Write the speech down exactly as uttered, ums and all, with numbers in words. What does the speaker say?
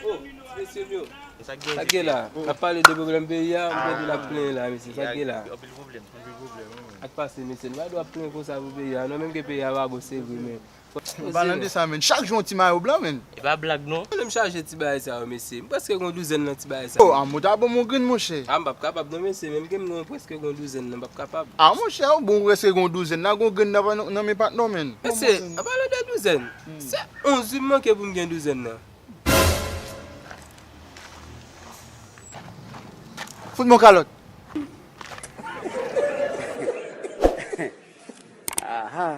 Oh, mesye m yo. Sa k gen la? N ap pale de pwoblèm peyi a, m tande l ap plenyen la, mesye. Sa k gen la? Anpil pwoblèm. Anpil pwoblèm, wi, men. Ak pase, mesye, nou pa dwe ap plenyen konsa pou peyi a, non, menm ke peyi a pa bon, se vre, men. An palan de sa, menn, chak jou yon ti mayo blan, menn. E pa blag, non. Mwen menm chaje ti bagay sa yo, mesye. M prèske gon douzèn nan ti bagay sa yo. Oh, a mwen ta ban m yon grenn, monchè. A, m p ap kapab, non, mesye. Menm ke m gen prèske gon douzèn nan, m p ap kapab. A, monchè, ou bon, ou prèske gon douzèn. Nan gon grenn nan, nan, nan men patnè w, menn. Mesye, an palan de douzèn, se onz wi m manke pou m gen douzèn nan. Fout mwen kalòt. Aha.